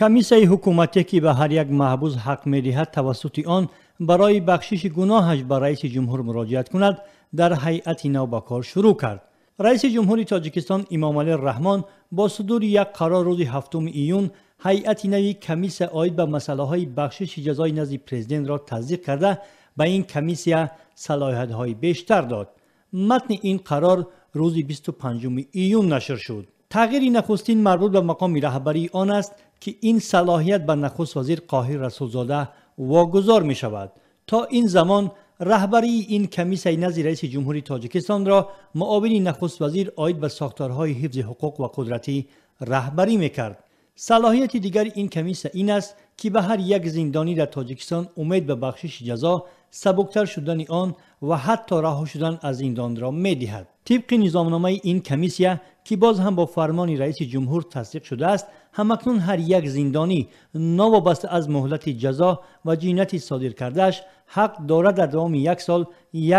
Комиссияи ҳукуматӣ, ки ба ҳар як маҳбус ҳақ медиҳад тавассути он барои бахшиши гуноҳаш ба раиси ҷумҳур муроҷиат кунад, дар ҳайати нав ба кор шурӯъ кард. Раиси ҷумҳури Тоҷикистон Имомалӣ Раҳмон бо судури як қарор рӯзи 7 июн ҳайати нави комиссия оид ба масъалаҳои бахшиши ҷазои назди президентро тасдиқ карда, ба ин комиссия салоҳиятҳои бештар дод. Матни ин қарор рӯзи 25 июн нашр шуд. Тағйири нахустин марбут ба мақоми раҳбарии он аст, ки ин салоҳият ба нахуст вазир Қоҳир Расулзода вогузор мешавад. То ин замон раҳбарии ин комиссияи назди раиси ҷумҳури Тоҷикистонро муовини нахуст вазир оид ба сохторҳои ҳифзи ҳуқуқ ва қудратӣ раҳбарӣ мекард. Салоҳияти дигари ин комиссия ин аст, ки ба ҳар як зиндонӣ дар Тоҷикистон умед ба бахшиши ҷазо, сабуктар шудани он ва ҳатто раҳо шудан аз зиндонро медиҳад. Тибқи низомномаи ин комиссия, ки боз ҳам бо фармони раиси ҷумҳур тасдиқ шудааст, ҳамакнун ҳар як зиндонӣ новобаста аз муҳлати ҷазо ва ҷинояти содир кардааш ҳақ дорад дар давоми як сол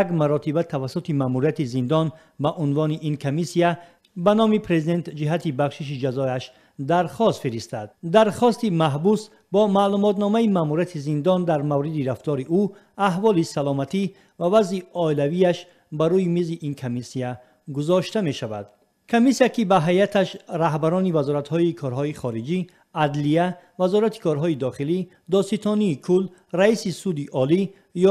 як маротиба тавассути маъмурияти зиндон ба унвони ин комиссия ба номи президент ҷиҳати бахшиши ҷазояш дархост фиристад. Дархости маҳбус бо маълумотномаи маъмурияти зиндон дар мавриди рафтори ӯ, аҳволи саломатӣ ва вазъи оилавиаш ба рӯи мизи ин комиссия гузошта мешавад. Комиссия, ки ба ҳайаташ раҳбарони вазоратҳои корҳои хориҷӣ, адлия, вазорати корҳои дохилӣ, додситонии кул, раиси суди олӣ,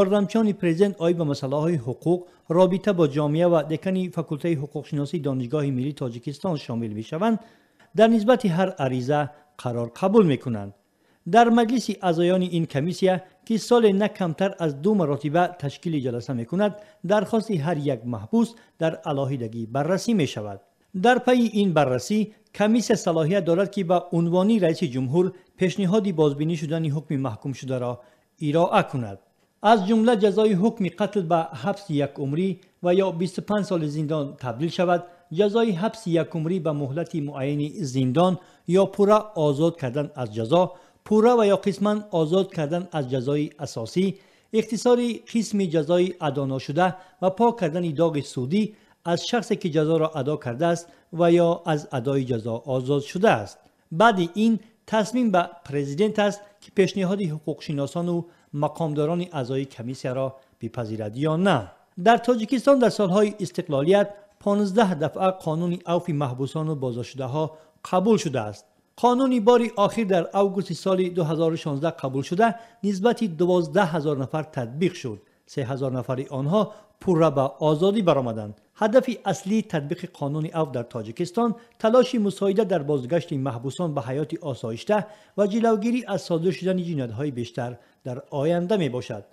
ёрдамчиёни президент оид ба масъалаҳои ҳуқуқ, робита бо ҷомеа ва декани факултаи ҳуқуқшиносии Донишгоҳи миллии Тоҷикистон шомил мешаванд, дар нисбати ҳар ариза қарор қабул мекунанд. Дар маҷлиси аъзоёни ин комиссия, ки соле на камтар аз 2 маротиба ташкили ҷаласа мекунад, дархости ҳар як маҳбус дар алоҳидагӣ баррасӣ мешавад. Дар пайи ин баррасӣ комиссия салоҳият дорад, ки ба унвони раиси ҷумҳур пешниҳоди бозбинӣ шудани ҳукми маҳкумшударо ироа кунад. Аз ҷумла ҷазои ҳукми қатл ба ҳабси якумрӣ ва ё 25 соли зиндон табдил шавад, ҷазои ҳабси якумрӣ ба муҳлати муайяни зиндон ё пурра озод кардан аз ҷазо, пурра ва ё қисман озод кардан аз ҷазои асосӣ, ихтисори қисми ҷазои адоношуда ва пок кардани доғи судӣ аз шахсе, ки ҷазоро адо кардааст ва ё аз адои ҷазо озод шудааст. Баъди ин тасмим ба президент аст, ки пешниҳоди ҳуқуқшиносону мақомдорони аъзои комиссияро бипазирад ё на. Дар Тоҷикистон дар солҳои истиқлолият 15 дафъа қонуни авфи маҳбусону боздоштшудаҳо қабул шудааст. Қонуни бори охир дар августи соли 2016 қабул шуда, нисбати 12 ҳазор нафар татбиқ шуд. 3 ҳазор нафари онҳо пурра ба озодӣ баромаданд. Ҳадафи аслии татбиқи қонуни авф дар Тоҷикистон талоши мусоидат дар бозгашти маҳбусон ба ҳаёти осоишта ва ҷилавгирӣ аз содир шудани ҷиноятҳои бештар дар оянда мебошад.